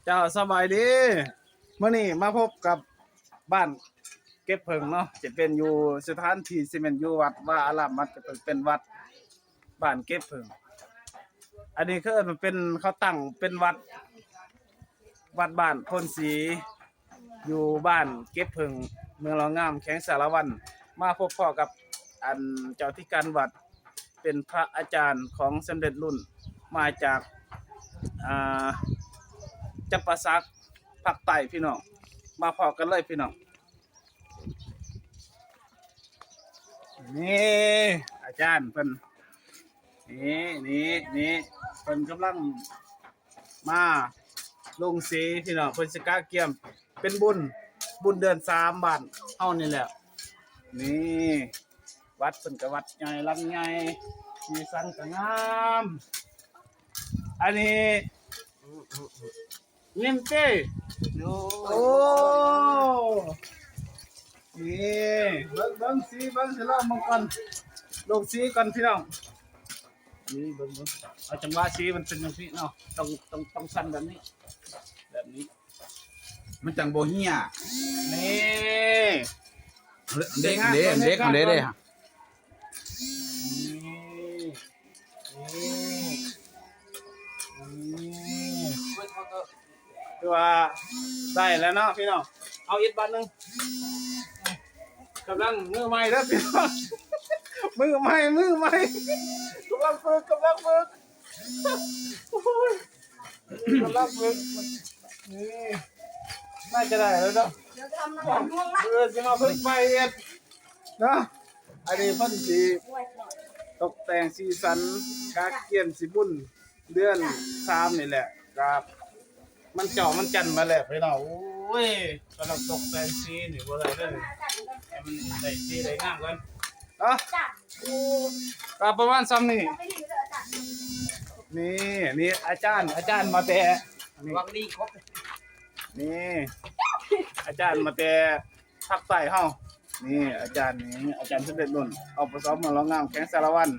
ເຈົ້າ ສະບາຍດີ ມື້ນີ້ມາພົບກັບບ້ານເກັບເຜິ້ງເນາະ ຈະເປັນຢູ່ສະຖານທີ່ຊິແມ່ນຢູ່ວັດວາອາລາມ ມັນຈະເປັນ ເປັນວັດບ້ານເກັບເຜິ້ງ. ອັນນີ້ເຂົາເອີ້ນວ່າເປັນ ເຂົາຕັ້ງເປັນວັດ ວັດບ້ານໂພນສີ ຢູ່ບ້ານເກັບເຜິ້ງ ເມືອງຫຼອງງາມ ແຂວງສາລະວັນ ມາພົບພໍ້ກັບອັນເຈົ້າທີ່ການວັດ ເປັນພະອາຈານຂອງສຳເລັດລຸ້ນ ມາຈາກ ອ່າ ຈຳປາສັກ ພາກໃຕ້ພີ່ນ້ອງ. ມາພໍ້ກັນເລີຍພີ່ນ້ອງ. ນີ້ອາຈານເພິ່ນ ນີ້ ນີ້ ນີ້ ເພິ່ນກຳລັງມາລົງສີພີ່ນ້ອງ ເພິ່ນຊິກະກຽມເປັນບຸນ ບຸນເດືອນສາມບ້ານເຮົານີ້ແຫຼະ. ນີ້ວັດເພິ່ນກະວັດໃຫຍ່ຫຼັງໃຫຍ່ ສີສັນກະງາມ. ອັນນີ້ ຍິນດີ ໂອ້ ນີ້ເບິ່ງ ເບິ່ງສີ ເບິ່ງສີ ລອງເບິ່ງກ່ອນ ລົງສີກ່ອນພີ່ນ້ອງ. ນີ້ເບິ່ງ ເບິ່ງ ເອົາຈັງຫວະສີມັນເປັນຈັ່ງຊີ້ເນາະ ຕ້ອງ ຕ້ອງ ຕ້ອງສັ່ນແບບນີ້ ແບບນີ້ ມັນຈັ່ງບໍ່ເຫ່ຍ. ນີ້ ເດັກ ເດັກ ເດັກ ເດັກ ນີ້ ນີ້ ນີ້ ຄືວ່າໄດ້ແລ້ວເນາະພີ່ນ້ອງ. ເອົາອີກບາດໜຶ່ງ ກຳລັງມືໃໝ່ເດີພີ່ນ້ອງ ມືໃໝ່ ມືໃໝ່ ກຳລັງຝຶກ ກຳລັງຝຶກ ໂອ້ຍ ກຳລັງຝຶກ. ນີ້ ໜ້າຈະໄດ້ແລ້ວເນາະ ມື້ອື່ນຊິມາຝຶກໃໝ່ອີກເນາະ. ອັນນີ້ເພິ່ນຊິຕົກແຕ່ງສີສັນ ກະກຽມຊິບຸນເດືອນສາມນີ້ແຫຼະ ກະມັນເຈົ້າມັນຈັນມາແລ້ວພີ່ນ້ອງ. ໂອ້ຍ ກຳລັງຕົກແຕ່ງສີນີ້ ບໍ່ໄດ້ເດີ ໃຫ້ມັນໄດ້ສີໄດ້ງາມກ່ອນເນາະ. ກະປະມານຊ່ຳນີ້. ນີ້ ນີ້ອາຈານ ອາຈານມາແຕ່ ນີ້ ຫວັງດີຄົບ ນີ້ອາຈານມາແຕ່ ພາກໃຕ້ເຮົາ. ນີ້ອາຈານ ນີ້ອາຈານສຳເລັດລຸ້ນ ອປສ ເມືອງຫຼອງງາມ ແຂວງສາລະວັນ.